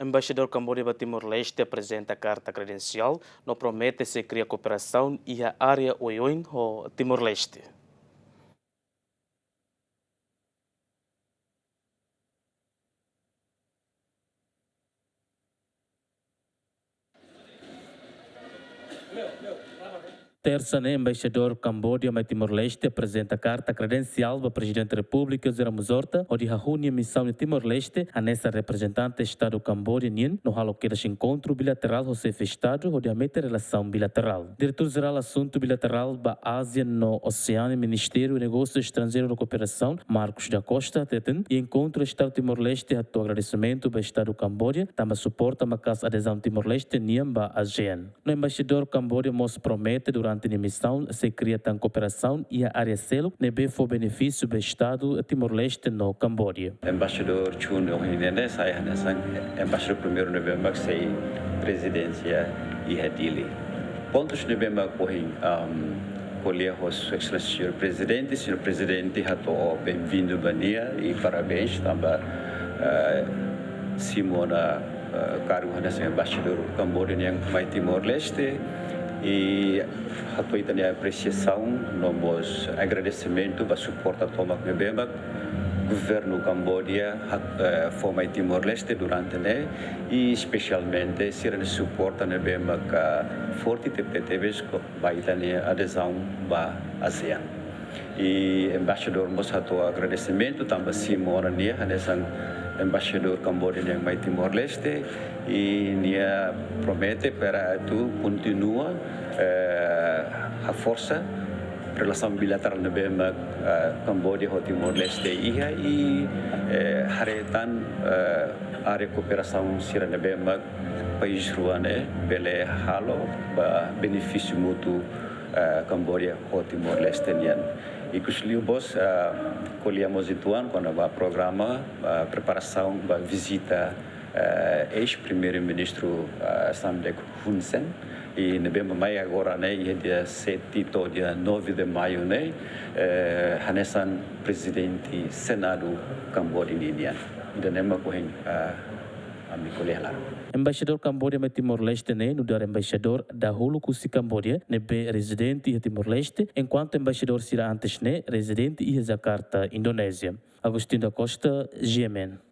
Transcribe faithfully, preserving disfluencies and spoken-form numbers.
Embaixadór Kambodia ba Timor-Leste aprezenta karta kredensiál no promete sei kria kooperasaun iha área oioin ho Timor-Leste. Tersa ne'e, Embaixadór Kambodia mai Timor-Leste aprezenta karta kredensiál ba Prezidente Repúblika José Ramos Horta, hodi hahú nia misaun iha Timor-Leste, hanesan reprezentante Estadu Kambodia nian, no halo kedas enkontru bilaterál ho xefe Estadu, hodi hametin relasaun bilaterál. Diretór Jerál Asuntu Bilaterál ba Ázia no Oseánia, Ministériu Negósiu Estranjeiru no Kooperasaun, Marcos da Costa, hateten, iha enkontru Estadu Timor-Leste hato'o agradesimentu ba Estadu Kambodia, tanba suporta maka'as adezaun Timor-Leste nian ba ASEAN. No Embaixadór Kambodia mós promete durante nia misaun sei kria tan kooperasaun iha área seluk ne'ebé fó benefísiu ba Estadu Timor-Leste no Kambodia. Embaixadór Chun ohin ne'e sai hanesan embaixadór primeiru ne'ebé mak sei rezidensia iha Dili. Pontus ne'ebé mak ohin, am, ko'alia ho Sua Exelénsia Señór Prezidente, Señór Prezidente hato'o benvindu ba nia i parabéns tanba, eh, simu ona, eh, kargu hanesan Embaixadór Kambodia nian mai Timor-Leste, i hato'o ita-nia apresiasaun no mós agradesimentu ba suporta tomak ne'ebé mak governu Kambodia hat-, eh, fó mai Timor-Leste durante ne'e, i espesialmente sira-nia suporta ne'ebé mak forte tebetebes ko-, ba ita-nia adezaun ba ASEAN. I embaixadór mós hato'o agradesimentu tanba simu ona nia hanesan embaixadór Kambodia nian mai Timor-Leste, i nia promete para atu kontinua, eh, haforsa relasaun bilaterál ne'ebé mak, eh, Kambodia ho Timor-Leste iha i, eh, haree tan, eh, área kooperasaun sira ne'ebé mak país rua ne'e bele halo ba benefísiu mútuu, eh, Kambodia ho Timor-Leste nian. Ikus liu mós, eh, ko'alia mós uitoan kona-ba programa, eh, preparasaun ba vizita, eh, eis-Primeiru-Ministru, eh, Samdech Hun Sen, i ne'ebé mai agora ne'e, iha dia sete to'o dia nove de maio ne'e, eh, hanesan Prezidente Senadu Kambodia ninian. Ida-ne'e mak ohin, eh, ami ko'alia hela. Embaixadór Kambodia mai Timor-Leste ne'e nu'udar embaixadór dahuluk husi Kambodia ne'ebé rezidente iha Timor-Leste, enkuantu embaixadór sira antes ne'e rezidente iha Jakarta, Indonézia. Agostinho da Costa, G M N.